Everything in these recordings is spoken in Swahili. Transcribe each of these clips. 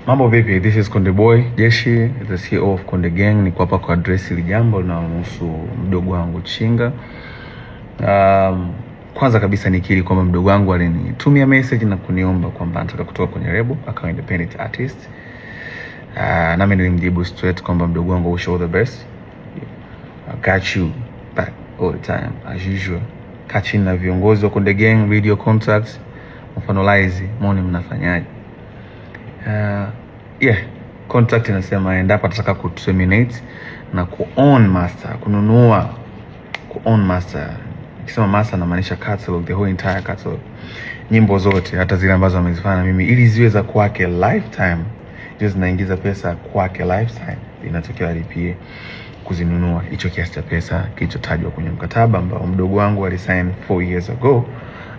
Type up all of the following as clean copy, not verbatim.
Mambo vipi? This is Konde Boy Jeshi, the CEO of Konde Gang. Niko hapa kwa address hili jambo linalohusu mdogo wangu Chinga. Kwanza kabisa nikiri kwamba mdogo wangu alinitumia message na kuniomba kwamba anataka kutoka kwenye lebo akawa independent artist. Nami nilimjibu straight kwamba mdogo wangu, wish all the best. I got you back all the time as usual. Kaa chini na viongozi wa Konde Gang, video contacts, mfano Laizi, muone mnafanyaje. Yeah, contract inasema endapo atataka ku terminate na ku own master, kununua, ku own master. Nikisema master namaanisha catalog, the whole entire catalog, nyimbo zote, hata zile ambazo amezifanya na mimi, ili ziwe za kwake lifetime, ziwe zinaingiza pesa kwake lifetime, inatakiwa alipie kuzinunua hicho kiasi cha pesa kilichotajwa kwenye mkataba ambao mdogo wangu alisign 4 years ago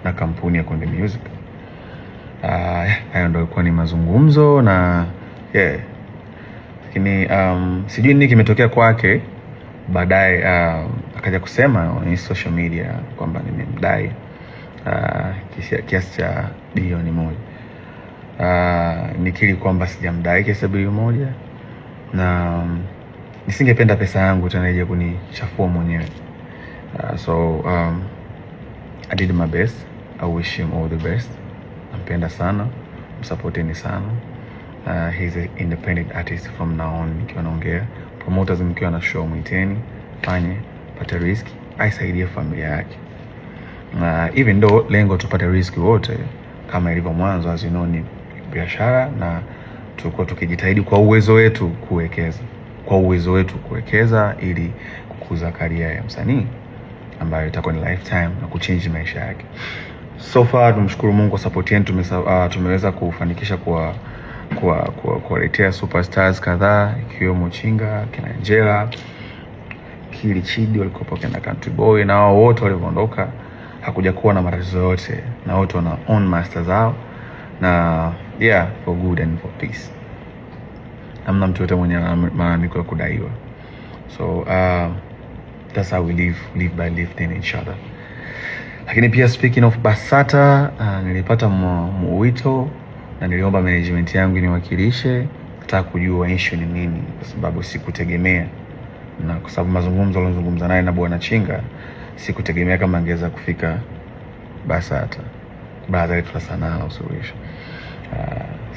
na kampuni ya Konde Music. Hayo ndio ilikuwa ni mazungumzo na yeah. Lakini sijui nini kimetokea kwake baadaye, akaja kusema on social media kwamba nimemdai kiasi cha bilioni 1. Nikiri kwamba sijamdai kiasi cha bilioni 1 na nisingependa pesa yangu tena ije kunichafua mwenyewe. So I did my best. I wish him all the best. Nampenda sana, msupporteni sana. He's an independent artist from now on. Nikiwa naongea, promoters mkiwa na show mwiteni, fanye pate riziki, aisaidie familia yake. Even though lengo tupate riziki wote kama ilivyo mwanzo, as you know, ni biashara na tulikuwa tukijitahidi kwa uwezo wetu kuwekeza, kwa uwezo wetu kuwekeza ili kukuza career ya msanii ambayo itakuwa ni lifetime na kuchange maisha yake. So far tumshukuru Mungu kwa support yetu, tumeweza kufanikisha kwa kuwaletea superstars kadhaa ikiwemo Chinga, kina Angela, Kili Chidi walikuwa kina Country Boy, na wao wote walivyoondoka hakuja kuwa na matatizo yote, na wote wana own master zao na yeah, for good and for peace. Hamna mtu yote mwenye malalamiko ya kudaiwa. So that's how we live, live by lifting each other. Lakini pia speaking of Basata, nilipata mwito na niliomba management yangu niwakilishe, nataka kujua issue ni nini, kwa sababu sikutegemea, na kwa sababu mazungumzo alizungumza naye na bwana Chinga, sikutegemea kama angeweza kufika Basata, baraza letu la sanaa la usuluhisho.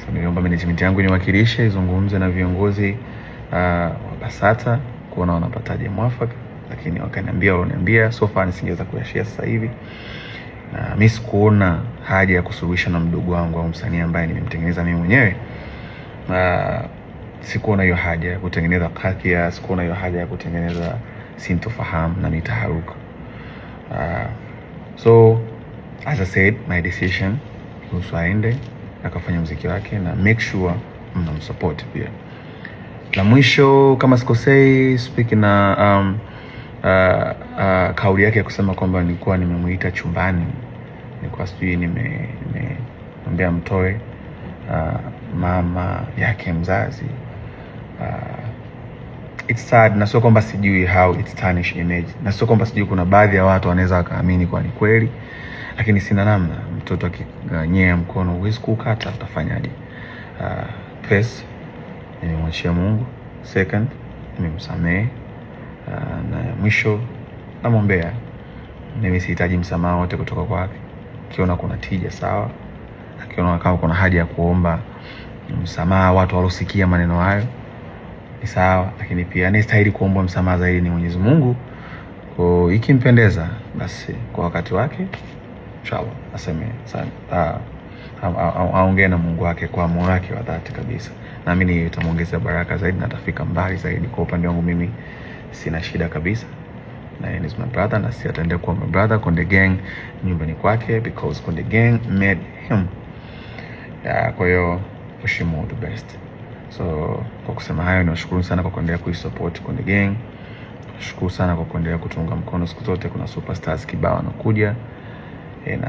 So niliomba management yangu niwakilishe, izungumze na viongozi wa Basata kuona wanapataje mwafaka, lakini wakaniambia walioniambia, so far nisingeweza kuyashare sasa hivi, na mimi sikuona haja ya kusuluhisha na mdogo wangu au msanii ambaye nimemtengeneza mimi mwenyewe. Sikuona hiyo haja ya kutengeneza kadhia, sikuona hiyo haja ya kutengeneza sintofahamu na mitaharuka. So as I said, my decision kuhusu aende akafanya muziki wake na make sure mnamsupport pia. La mwisho kama sikosei, speaking na kauli yake ya kusema kwamba nilikuwa nimemuita chumbani, nilikuwa sijui nimemwambia mtoe mama yake mzazi. It's sad, na sio kwamba sijui how it's tarnish image, na sio kwamba sijui kuna baadhi ya watu wanaweza wakaamini kwa ni kweli, lakini sina namna. Mtoto akinyea mkono huwezi kuukata, utafanyaje? First nimemwachia Mungu, second nimemsamehe, na mwisho namwombea. Mimi sihitaji msamaha wote kutoka kwake. Akiona kuna tija sawa, akiona kama kuna haja ya kuomba msamaha watu walosikia maneno hayo ni sawa, lakini pia anayestahili kuomba msamaha zaidi ni Mwenyezi Mungu. Kwa ikimpendeza, basi kwa wakati wake inshallah aseme aongee na Mungu wake kwa moyo wake wa dhati kabisa, naamini itamwongezea baraka zaidi na atafika mbali zaidi. Kwa upande wangu mimi sina shida kabisa na yeye is my brother na si ataendelea kuwa my brother. Konde Gang nyumbani kwake because Konde Gang made him. Yeah, kwa hiyo wish him all the best. So kwa kusema hayo, niwashukuru sana kwa kuendelea kuisupport Konde Gang. Shukuru sana kwa kuendelea kutunga mkono siku zote. Kuna superstars kibao wanakuja and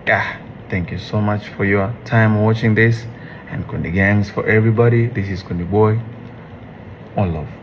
yeah, thank you so much for your time watching this and Konde Gangs for everybody. This is Konde Boy. All love.